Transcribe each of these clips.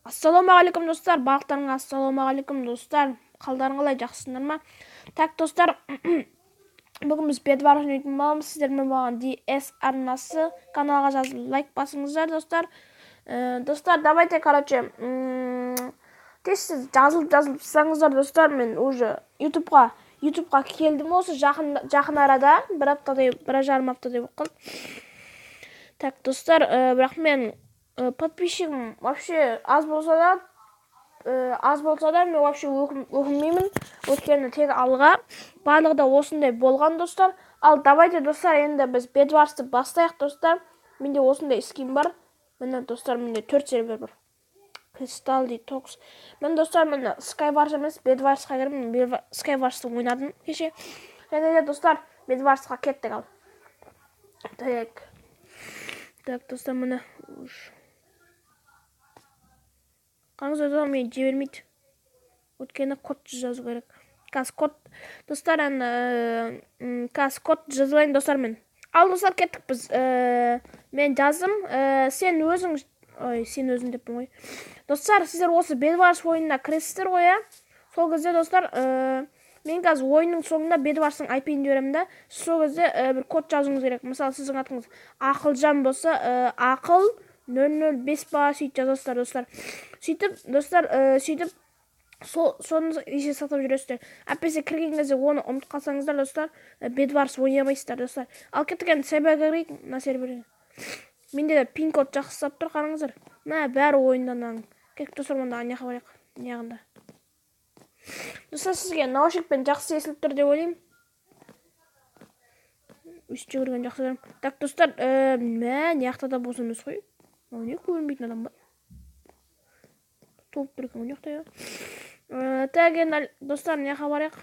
Ассалаумағалейкум, достар! Барлықтарыңа ассалаумағалейкум, достар! Қалдарың қалай, жақсысыңдар ма? Так, достар, бүгін біз Bedwars ойнайтын боламыз. Сіздермен болған DS арнасы. Каналға жазылып, лайк басыңыздар, достар. Достар, давайте, короче, тез жазылып жазылып тастаңыздар, достар. Мен уже YouTubeға келдім осы жақын жақын арада, бір аптадай, 1,5 аптадай болып қалды. Так, достар, бірақ мен подписчигім вообще аз болса да, аз болса да, мен вообще өкінбеймін, өйткені тек алға, барлығы да осындай болған, достар. Ал давайте, достар, енді біз Bedwars'ты бастайық, достар. Менде осындай скин бар. Міне, достар, менде төрт сервер бар. Кристалл дейді, Токс. Міне, достар, міне, Skywars емес, Bedwars'қа кірдім. Мен Skywars'ты ойнадым кеше. Және де, достар, Bedwars'қа кеттік. Ал так, так, достар, міне, қараңыздар, достар, мені жібермейді, өйткені код жазу керек. Қазір код, достар, ана қазір код жазып алайын, достар, мен. Ал, достар, кеттік біз. Мен жаздым. Сен өзің, ой, сен өзің деппін ғой. Достар, сіздер осы Bedwars ойынына кіресіздер ғой, иә? Сол кезде, достар, мен қазір ойынның соңында Bedwars'ың IP-ін жіберемін да, сол кезде бір код жазуыңыз керек. Мысалы, сіздің атыңыз Ақылжан болса, ақыл 005 па, сөйтіп жазасыздар, достар. Сөйтіп, достар, сөйтіп сол соны есте сақтап жүресіздер. Әйтпесе кірген кезде оны ұмытып қалсаңыздар, достар, Bedwars ойнай алмайсыздар, достар. Ал кеттік, енді серверге кірейік. Мына серверге менде де пин код жақсы ұстап тұр, қараңыздар. Мә, бәрі ойында мынаның. Кеттік, достар, онда ана жаққа барайық, мына жағында. Достар, сізге наушникпен жақсы естіліп тұр деп ойлаймын. Өйстіп жүгірген жақсы көремін. Так, достар, мә, мына жақта да бос емес қой. Мынау не, көрінбейтін адам ба? Толып тұр екен ғой мына жақта, иә. Так, енді, достар, мына жаққа барайық.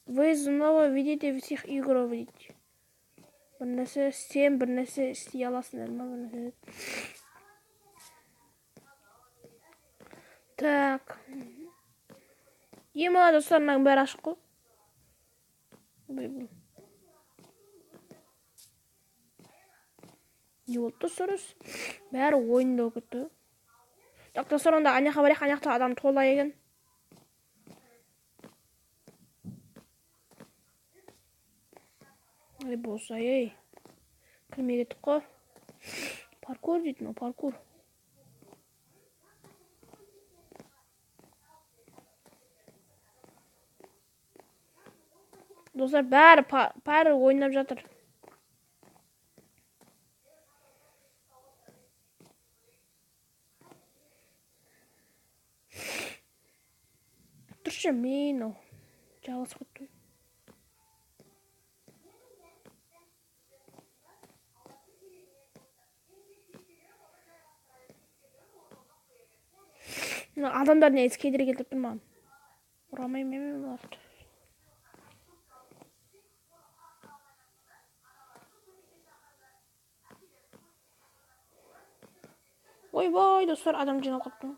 Вы снова видите всех игров дейді. Бір нәрсе, сен бір нәрсе істей аласың деді ма, бір нәрсе. Так, ема, достар, мынаның бәрі ашық қой. Ойбай, не болды, достар, өзі бәрі ойында болып кетті. Так, достар, онда ана жаққа барайық. Ана жақта адам тола екен. Ей, болса, ей, кірмей кеттік қой. Паркур дейді мынау, паркур. Достар, бәрі бәрі ойнап жатыр. Тұршы, мен мынау жалғасып кетті. Мына адамдар негізі кедергі келтіріп тұр маған. Ұра алмаймын мен оларды. Ойбай, достар, адам жиналып қалыпты.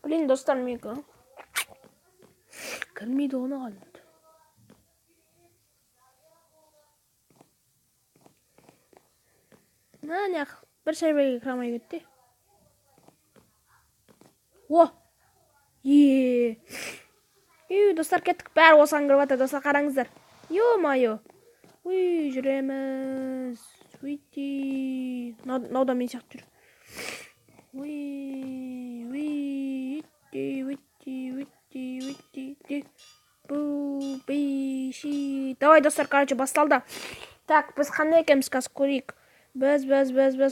Блин, достар, менікі кірмейді ғой маған. Мына бір серверге кіре алмай кетті. О, е, үй, достар, кеттік. Бәрі осыған кіріп жатыр, достар, қараңыздар. Ё-моё, уй, жүреміз. Уйти, мынау да мен сияқты жүр. Уй, уй, уйти, уйти, уйти, бу, би, ши. Давай, достар, короче, басталды. Так, біз қандай екенбіз, қазір көрейік. Біз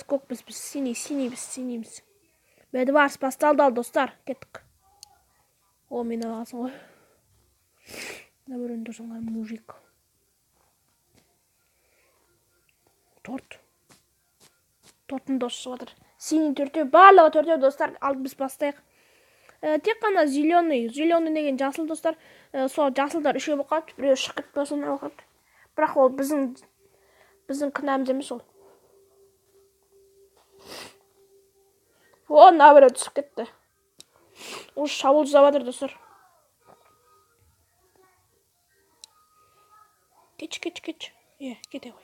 көкпіз, біз синий, синий, біз синийміз. Bedwars басталды. Ал, достар, кеттік. О, мені алғансың ғой. Мына біреуін тұрсың, мужик. Торт. Топтың досы шығып жатыр. Синий төртеу, барлығы төртеу, достар. Ал біз бастайық. Тек қана зеленый, зеленый деген жасыл, достар. Сол жасылдар үшеу болып қалыпты, біреуі шығып кетті, сондай болып қалыпты. Бірақ ол біздің кінәміз емес ол. О, мына біреу түсіп кетті. Уже шабуыл жасап жатыр, достар. Кетші, кетші, кетші. Е, кете ғой.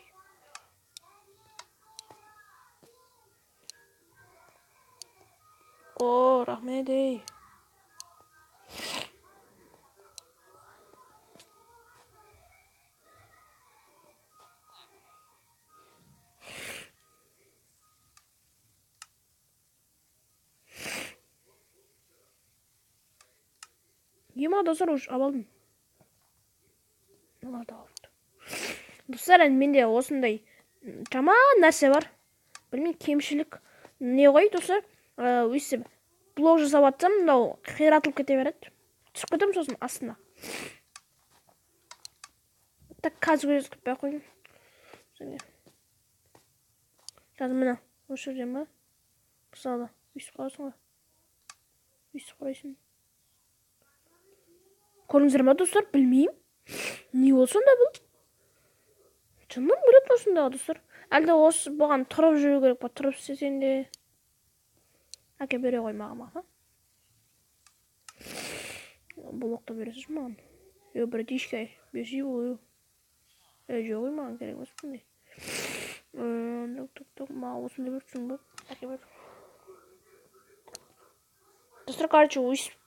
О, рахмет, ей. Ема, достар, уже алдым. Мыналарды алыпты. Достар, енді менде осындай жаман нәрсе бар. Білмеймін, кемшілік не ғой, достар. Өйстіп блок жасап жатсам, мынау қиратылып кете береді. Түсіп кетемін сосын астына. Так, қазір көрсетпей ақ қояйын. Қазір міне осы жерден ба? Мысалы, өйстіп қаласың ғой. Өйстіп қарайсың. Көрдіңіздер ма, достар? Білмеймін. Не болды сонда бұл? Жыным біледі осындағы, достар. Әлде осы бұған тұрып жүру керек па? Тұрып істесең де. Әке, бере қой маған, маған. Бұл оқты бересіз маған. Е, братишка, берсей ол. Е, жоқ, маған керек емес бұндай. Так, так, так, маған осындай берсін ба? Әке, бер. Достар, короче, өйстіп.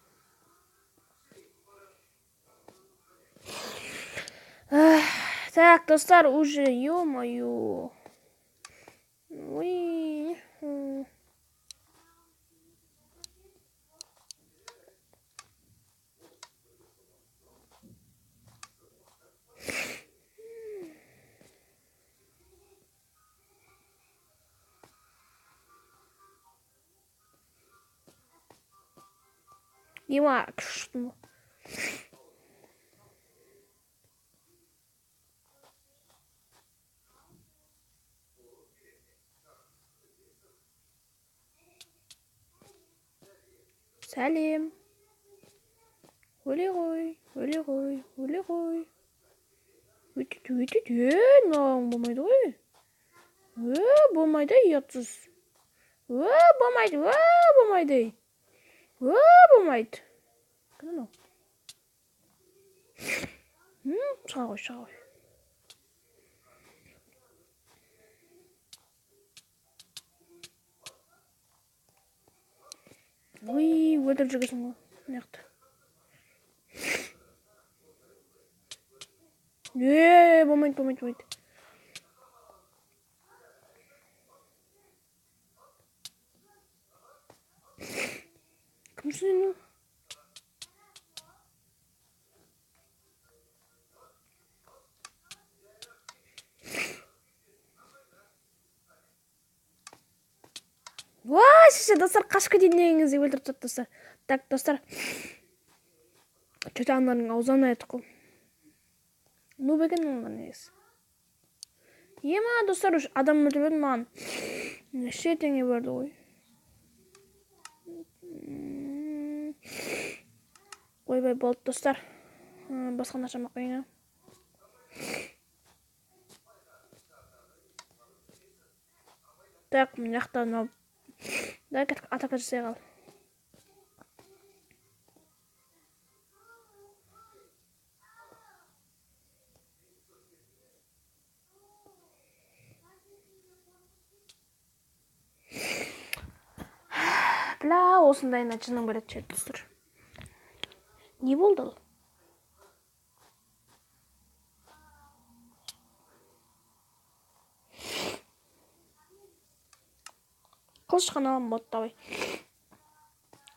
Так, достар, уже, ё-моё. Ой. Ема, күшті. Сәлем. Өле ғой, өле ғой, өле ғой. Өйтіп, өйтіп, мынауың болмайды ғой. Болмайды, ұятсыз. Болмайды, болмайды. Болмайды. Кім анау? Шыға ғой, шыға ғой. Ой, өлтіріп жүргенсің ғой мына жақта. Болмайды, болмайды, болмайды. Кімсің сен? Уа, шеше, достар, қашып кетейін деген кезде өлтіріп тастады, достар. Так, достар. Чё-то аналардың аузынан айттық қой. Ну, бекен олар негізі. Ема, достар, уж адам өлтіріп еді маған. Неше теңге берді ғой. Ойбай, болды, достар. Басқа нәрсе алмай қояйын, а. Так, мына жақта мынау. Давай кеттік, атака жасай қал. Бля, осындайына жыным келеді ше, достар. Не болды ол? Қылыш қана аламын, болды, давай.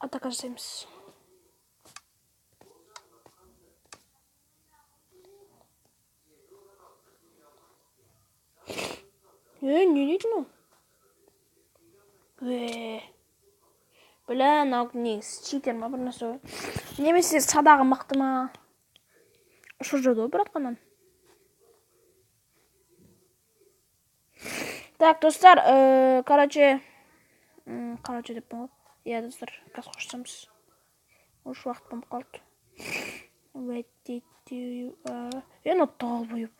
Атака жасаймыз. Не дейді мынау? Бля, мынау негізі читер ма, бір нәрсе ғой. Немесе садағы мықты ма? Ұшып жүрді ғой бір атқаннан. Так, достар, короче, короче деппін ғой. Иә, достар, қазір қоштасамыз. Уж уақыт болып қалды. Е, мынау долбоеб.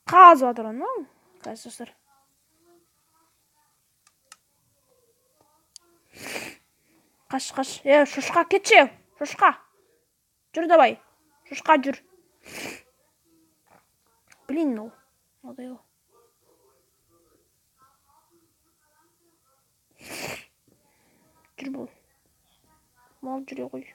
Қазып жатыр анау. Қазір, достар. Қаш, қаш. Е, шошқа кетші. Шошқа. Жүр давай. Шошқа жүр. Блин, ну. Мынадай ғой. Жүр бұл. Мал жүре ғой.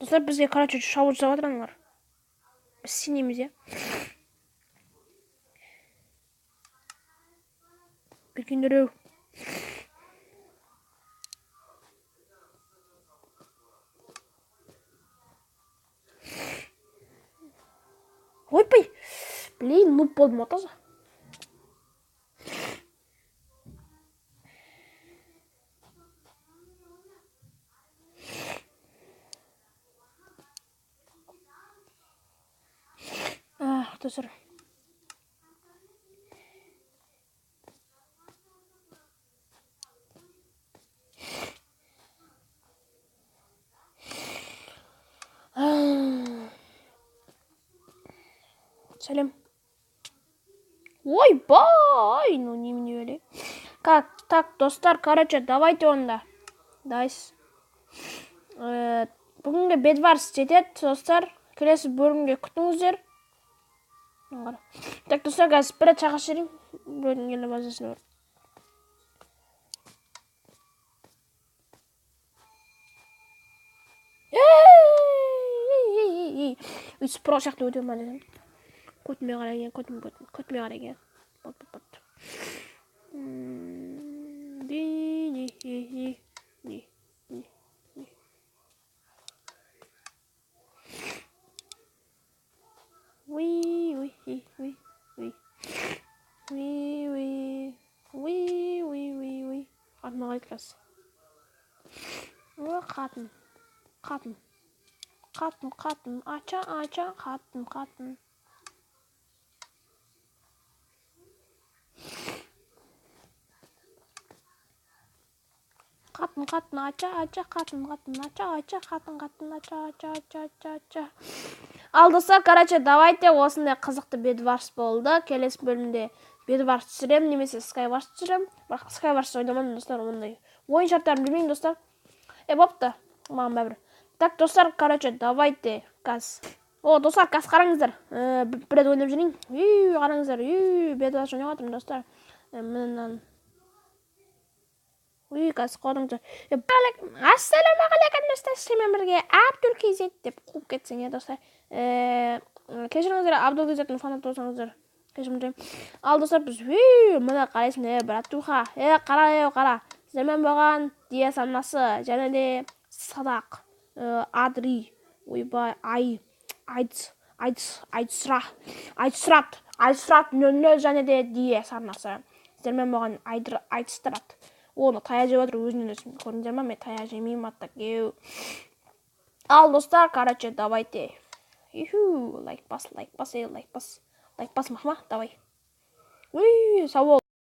Достар, бізге, короче, шабуыл жасап жатыр аналар. Біз сенеміз, иә. Бергендер ау. Ойбай! Блин, нуб болдым ғой таза. Достар. Сәлем. Ойбай, ну немене өле. Как, так, достар, короче, давайте онда. Дайс. Бүгінгі Бедварс жетеді, достар. Келесі бөлімге күтіңіздер. Так, достар, қазір бір рет шақырып жіберейін. Біреудің келіп базасына барып. Ей, өйтіп про сияқты өтемін ба десем. Көтіме қарай екен, көтім, көтім, көтіме қарай екен. Бот, бот, бот. Ди, ди, ди, ди, ди, ди, ди. Уи, уи, уи, уи, уи. Уи, уи, уи, уи, уи, уи. Қатыны қалай қазір? О, қатын, қатын, қатын, қатын, ача, ача, қатын, қатын. Қатын, қатын, ача, ача, қатын, қатын, ача, ача, қатын, қатын, ача, ача, ача, ача, ача. Ал достар, короче, давайте осындай қызықты Бедварс болды. Келесі бөлімде Бедварс түсіремін немесе Skywars түсіремін. Бірақ Skywars ойнамадым, достар, ондай ойын шарттарын білмеймін, достар. Бопты, маған бәрібір. Так, достар, короче, давайте қазір. О, достар, қазір қараңыздар. Бір рет ойнап жүрейін. Үй, қараңыздар, үй, Бедварс ойнап жатырмын, достар. Мынаны. Үй, қазір қараңыздар. Ассалаумағалейкум, достар, сіздермен бірге Абдул KZ деп қуып кетсең, иә, достар. Кешіріңіздер, Абдул KZ-тің фанаты болсаңыздар, кешірім сұраймын. Ал, достар, біз, үй, мына қарайсың, братуха, қара, қара. Сіздермен болған Диас арнасы, және де Садақ, Адри, ойбай, Ай, Айт, Айт, Айтсұра, Айтсұрат, Айтсұрат нөл нөл және де Диас арнасы. Сіздермен болған Айдыр, Айтсұрат. Оны таяқ жеп жатыр өзінен өзі. Көрдіңдер ма, мен таяқ жемеймін, атта кеу. Ал, достар, короче, давайте. Юху, лайк бас, лайк бас, ей, лайк бас. Лайк бас, махма, давай. Уй, сау бол.